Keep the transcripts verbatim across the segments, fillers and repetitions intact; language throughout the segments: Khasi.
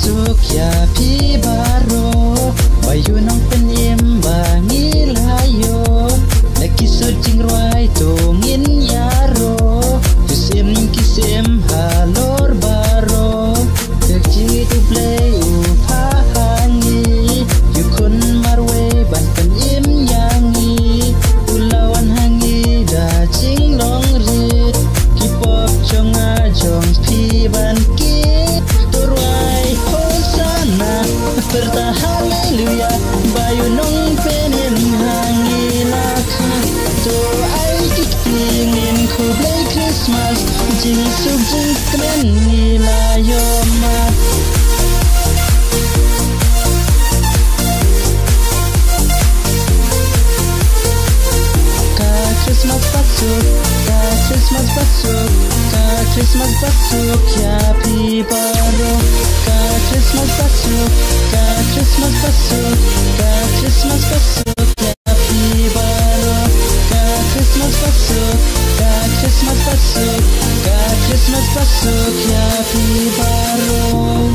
Suk ïa phi baroh, ba ïoh nongpynim ba ngi la ïoh. Na ki suit jingrwai to ngin ïaroh, to sim ki sim halor baroh. Te ki tu play u pha ha ngi, ïoh khun marwei ban pynim ïa ngi. U la wan ha ngi da jinglong rit, ki pop jong nga jong phi ban ki. To rwai Hosanna, pyrta Hallelujah, ba ïoh nongpynim ha ngi la kha. To ai ki kti ngin khublei Christmas, jingsuk jingkmen ngi la ïoh ma. Ka Christmas ba suk, ka Christmas ba suk, ka Christmas ba suk ïa phi baroh. Ka Christmas ba suk, ka Christmas ba suk, ka Christmas ba suk ïa phi baroh. Ka Christmas ba suk, ka Christmas ba suk, ka Christmas ba suk ïa phi baroh.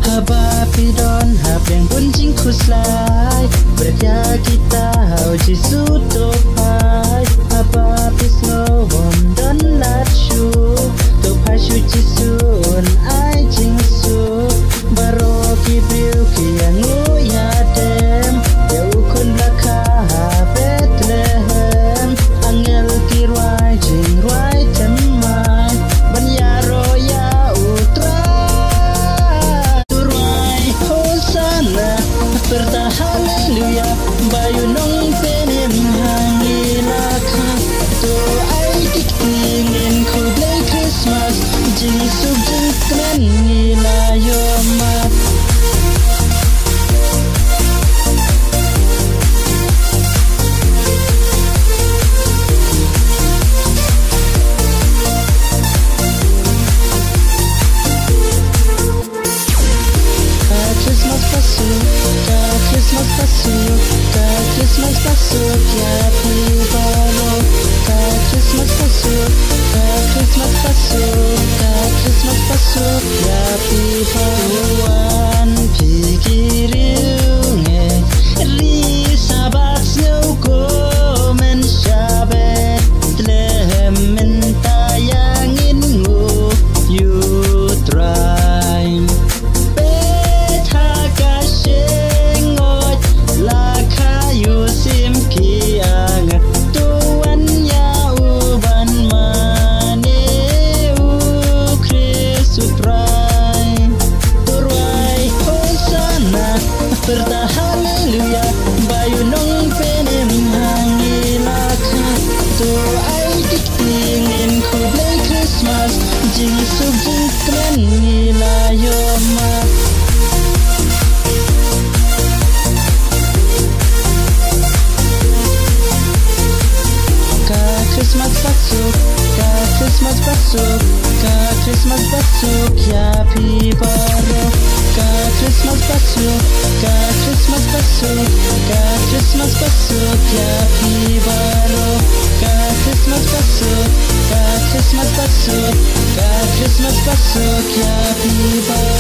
Haba phi don ha pdeng bun jingkhuslai, bret ïa kita ha u Jisu to phai. Haba phi sngew bym don lad shuh, to phai sha u Jisu un ai jingsuk. Baroh ki briew ki ïanguh ïadem ïa u khun ba la kha ha Bethlehem. Angel ki rwai jingrwai thymmai ban ïaroh ïa u Trai. To rwai Hosanna, pyrta Hallelujah, ba ïoh nongpynim ha ngi la kha. To ai ki kti ngin khublei Christmas, jingsuk jingkmen ngi la ïoh ma. Ka Christmas ba suk, ka Christmas ba suk, ka Christmas ba suk ïa phi baroh. Ka Christmas ba suk, ka Christmas ba suk, ka Christmas ba suk ïa phi baroh. Wan phi ki riewngeit ri Sabath, sngewkmen sha Bethlehem mynta ïa ngin nguh ïa u Trai. Peit ha ka shyngoid la kha ïa u sim ki angel, to wan ïa u ban mane, u Khrist u Trai. To rwai Hosanna, pyrta Hallelujah, ba ïoh nongpynim ha ngi la kha. To ai ki kti ngin khublei Christmas, jingsuk jingkmen ngi la ïoh ma. Ka Christmas ba suk, ka Christmas ba suk, ka Christmas ba suk ïa phi baroh. Ka Christmas ba suk, ka Christmas ba suk, ka Christmas ba suk ïa phi baroh. Ka Christmas ba suk, ka Christmas ba suk, ka Christmas ba suk ïa phi baroh.